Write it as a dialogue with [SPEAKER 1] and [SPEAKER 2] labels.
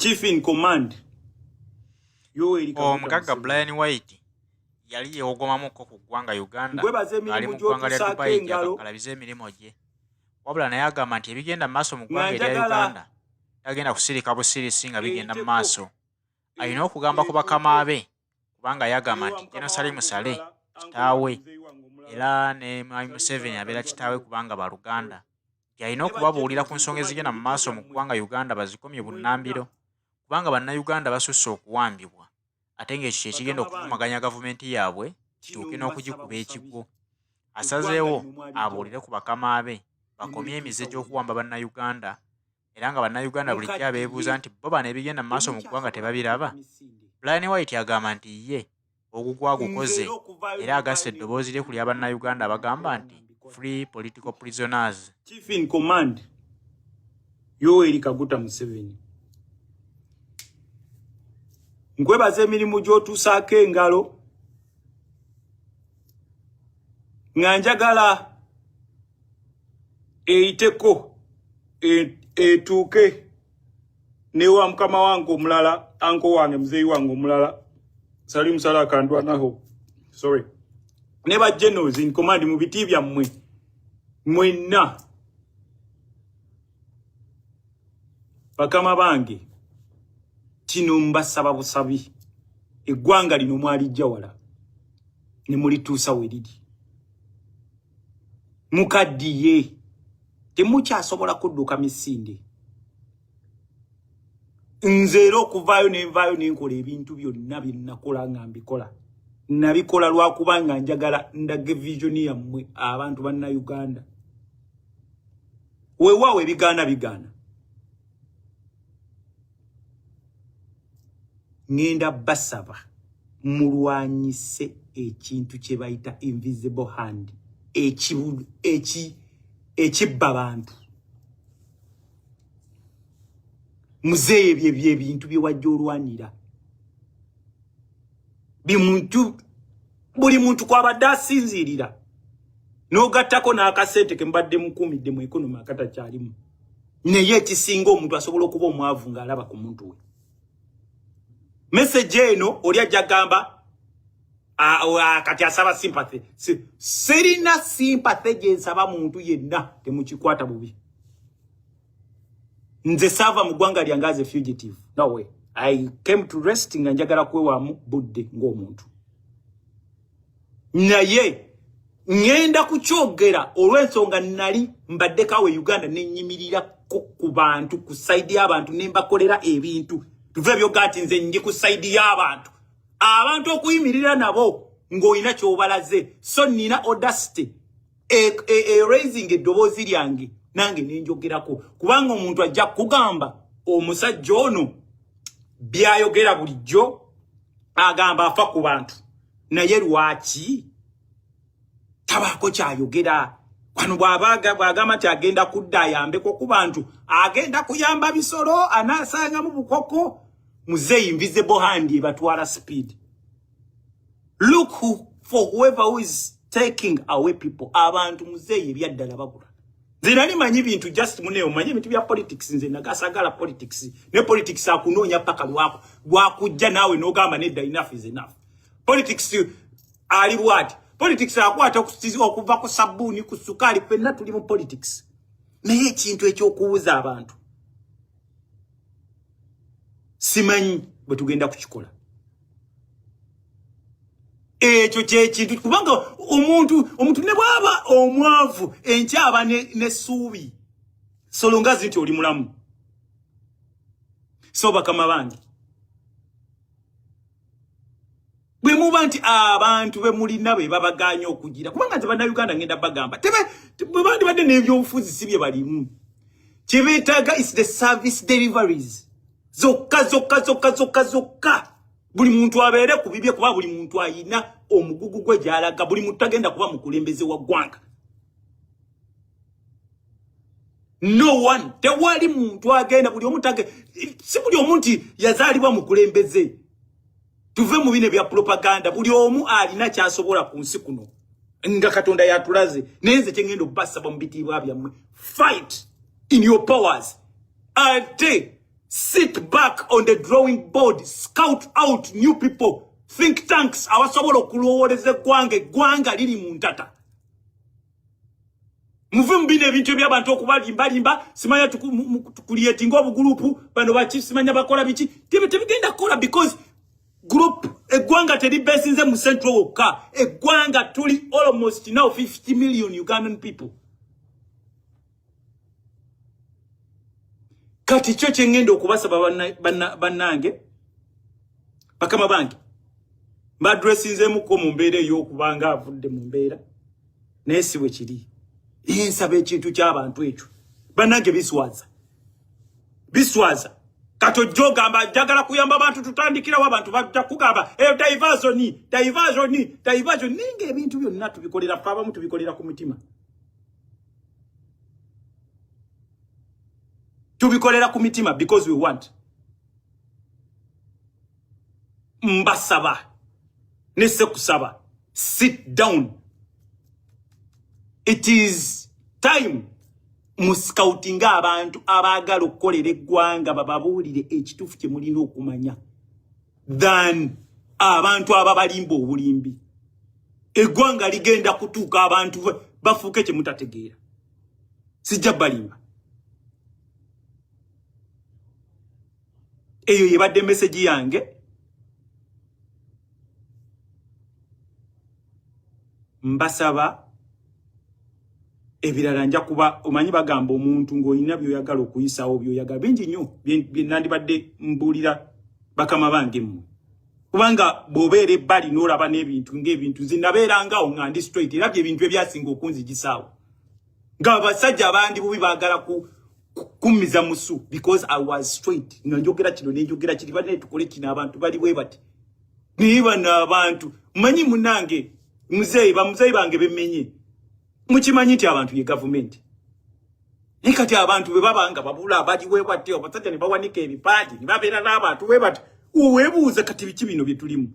[SPEAKER 1] Chief in command Yoweri Kaguta
[SPEAKER 2] Omugagga
[SPEAKER 1] Museveni.
[SPEAKER 2] Brian White yali yeewogomamuko ku ggwanga Uganda
[SPEAKER 1] Nkwebaza
[SPEAKER 2] ng'ali
[SPEAKER 1] emirimu
[SPEAKER 2] mu ggwanga lya
[SPEAKER 1] gy'otusaako
[SPEAKER 2] Dubai
[SPEAKER 1] engalo
[SPEAKER 2] gy'akakkalabiza emirimu gye. Wabula naye agamba nti ebigenda mu maaso mu
[SPEAKER 1] nga
[SPEAKER 2] ggwanga erya
[SPEAKER 1] njagala
[SPEAKER 2] Uganda tagenda kusirika busirisi nga bigenda mu
[SPEAKER 1] eyiteko
[SPEAKER 2] maaso. Alina okugamba ku bakama be kubanga yagamba
[SPEAKER 1] ewa
[SPEAKER 2] nti
[SPEAKER 1] mukama
[SPEAKER 2] General Salim
[SPEAKER 1] wange
[SPEAKER 2] Saleh
[SPEAKER 1] omulala, uncle wange,
[SPEAKER 2] kitaawe
[SPEAKER 1] muzeeyi wange omulala,
[SPEAKER 2] era ne Mwami
[SPEAKER 1] Salim
[SPEAKER 2] Museveni
[SPEAKER 1] Saleh
[SPEAKER 2] abeera kitaawe
[SPEAKER 1] Akandwanaho,
[SPEAKER 2] kubanga baluganda. Nti alina
[SPEAKER 1] ne ba
[SPEAKER 2] okubabuulira ku
[SPEAKER 1] generals in
[SPEAKER 2] nsonga
[SPEAKER 1] command
[SPEAKER 2] ezigenda
[SPEAKER 1] mu
[SPEAKER 2] mu
[SPEAKER 1] biti
[SPEAKER 2] maaso mu
[SPEAKER 1] byammwe
[SPEAKER 2] ggwanga Uganda bazikomye
[SPEAKER 1] mwenna.
[SPEAKER 2] bunnambiro kubanga bannayuganda basusse okuwambibwa ate ng'ekyo kye kigenda
[SPEAKER 1] Bakama bange,
[SPEAKER 2] okuvumaganya gavumenti yaabwe
[SPEAKER 1] kino
[SPEAKER 2] kituuke
[SPEAKER 1] mbasaba
[SPEAKER 2] n'okugikuba
[SPEAKER 1] busabi,
[SPEAKER 2] ekigwo.
[SPEAKER 1] eggwanga
[SPEAKER 2] Asazeewo
[SPEAKER 1] lino mwalijja
[SPEAKER 2] abuulire
[SPEAKER 1] wala
[SPEAKER 2] ku bakama be
[SPEAKER 1] ne
[SPEAKER 2] bakomye emize
[SPEAKER 1] mulituusa we liri.
[SPEAKER 2] gy'okuwamba bannayuganda era nga bannayuganda bulijjo
[SPEAKER 1] Mukaddiye,
[SPEAKER 2] abeebuuza nti bo bano ebigenda mu maaso mu ggwanga
[SPEAKER 1] temukyasobola
[SPEAKER 2] tebabiraba.
[SPEAKER 1] kudduka misinde.
[SPEAKER 2] Brian White agamba nti ye ogugwo
[SPEAKER 1] Nze
[SPEAKER 2] agukoze
[SPEAKER 1] era okuvaayo
[SPEAKER 2] era agasse
[SPEAKER 1] nenvaayo nenkola
[SPEAKER 2] eddoboozi lye ku
[SPEAKER 1] ebintu
[SPEAKER 2] lya
[SPEAKER 1] byonna
[SPEAKER 2] bannayuganda
[SPEAKER 1] byonna
[SPEAKER 2] abagamba
[SPEAKER 1] mbikola
[SPEAKER 2] nti
[SPEAKER 1] nga mbikola.
[SPEAKER 2] free political prisoners.
[SPEAKER 1] Chief in command Yoweri Kaguta Museveni. Nkwebaza emirimu gy'otuusaako engalo nga njagala eyiteko etuuke newa mukama wange omulala, anko wange, muzeeyi wange omulala, Salim Saleh Akandwanaho, sorry, ne ba generals in command mu biti byammwe mwenna. Bakama bange, kino mbasaba busabi, eggwanga lino mwalijja wala ne mulituusa we liri. Mukaddiye, temukyasobola kudduka misinde. Nze era okuvaayo nenvaayo nenkola ebintu byonna bye nakola nga mbikola, nabikola lwakuba nga njagala ndage vision yammwe abantu bannayuganda. Weewaawo ebigaana bigaana, ŋŋenda basaba mulwanyise ekintu kye bayita invisible hand ekibba bantu. Muzeeyi, ebyo ebyo ebintu bye wajja olwanira bimuntu buli muntu kwabadde asinziirira, n'ogattako n'akasente ke mbadde mukuumidde mu economy akatakyalimu. Naye ekisinga, omuntu asobola okuba omwavu ng'alaba ku muntu we. Message eno oli ajja gamba kati asaba sympathy. Sirina sympathy gye nsaba muntu yenna, temukikwata bubi. Nze saava mu ggwanga lyange as a fugitive, no way. I came to rest nga njagala kwewaamu budde ng'omuntu, naye ŋŋenda kukyogera olw'ensonga nali mbaddekawo e Uganda nenyimirirako ku bantu, ku side y'abantu, ne mbakolera ebintu. Tuve byoga nti nze ndi ku side y'abantu, abantu okuyimirira nabo ng'olina ky'obalaze. So nina audacity e raising eddoboozi lyange nange nenjogerako, kubanga omuntu ajja kugamba omusajja ono byayogera bulijjo agamba afa ku bantu, naye lwaki tabaako kyayogera wano? Bw'agamba nti agenda kudda ayambeko ku bantu, agenda kuyamba bisolo anaasangamu bukoko. Muzeeyi, invisible hand ebatwala speed. Look for whoever who is taking away people. Abantu muzeeyi ebyaddala babula. Nze nali manyi bintu just mune omanyi ebintu bya politics. Nze nagasagala politics, ne politics akunoonya paka lwako lwakujja naawe n'ogamba nedda, enough is enough. Politics ali bwati, politics akwata okuva ku sabbuuni, ku sukaali, ffenna tuli mu politics. Naye ekintu ekyokuwuza abantu simanyi bwe tugenda kukikola. Ekyo kyekintu, kubanga omuntu ne bwaba omwavu enkyaba nessuubi solongazi nti oli mulamu. So bakama bange, bwe muba nti abantu be mulina be babaganya okugira, kubanga nze bannayuganda ngenda bagamba bwe bandibadde n'ebyobufuzi si bye balimu, kyebeetaaga is the service deliveries zokka zokka zokka zokka zokka. Buli muntu abeere ku bibye, kuba buli muntu ayina omugugu gwe gy'alaga. Buli muntu tagenda kuba mukulembeze wa ggwanga, no one, tewali muntu agenda. Buli omu si buli omu nti yazaalibwa mukulembeze. Tuve mu bino ebya propaganda. Buli omu alina kyasobola ku nsi kuno nga Katonda yatulaze. Naye nze kyengenda okubasaba mu bitiibwa byammwe, fight in your powers. Ate Sit back on the drawing board, scout out new people, think tanks abasobola okulowooleza eggwanga. Eggwanga liri mu ntata. Muve mu bino ebintu eby'abantu okubalimbalimba, simanya tukuliyetinga obugulupu, bano baki, simanya bakola biki. Tebigenda kukola because group eggwanga teribesinze mu central wokka. Eggwanga tuli almost now 50 million Ugandan people. Kati kyo kye ŋŋenda okubasaba bannange, bakama bange, mbadressinzeemuko mu mbeera ey'okubanga avudde mu mbeera, naye si bwe kiri. Nsaba ekintu ky'abantu ekyo, bannange, biswaza, biswaza. Kati ojja ogamba njagala kuyamba abantu, tutandikirawo abantu bajja kugamba eyo diversion, diversion, diversion. Naye nga ebintu byonna tubikolera ffe abamu, tubikolera ku mitima, tubikolera ku mitima because we want. Mbasaba nese kusaba, sit down, it is time mu scoutinga abantu abaagala okukolera eggwanga, bababuulire ekituufu kye mulina okumanya than abantu ababalimba obulimbi. Eggwanga ligenda kutuuka abantu bafuuke kye mutategeera. Sijja balimba, eyo yebadde message yange. Mbasaba ebirala nja kuba omanyi bagamba omuntu ng'olina by'oyagala okuyisawo, by'oyagala bingi nnyo bye nandibadde mbuulira bakama bange mmwe, kubanga bw'obeera ebbali n'olaba n'ebintu ng'ebintu. Nze nabeerangawo nga ndi straight, era byebintu ebyasinga okunzigisaawo ng'abasajja abandi bubi baagala ku kummiza musu because I was straight, nga njogera kino nenjogera kiri, banne tukole kino, abantu bali bwe bati. Naye bano abantu manyi munange muzeeyi, bamuzeeyi bange bemmenye, mukimanyi nti abantu ye gavumenti. Naye kati abantu bwe baba nga babula bali bwe bati, abasajja ne bawanika ebipaagi ne babeera n'abantu bwe bati, weebuuza kati biki bino bye tulimu?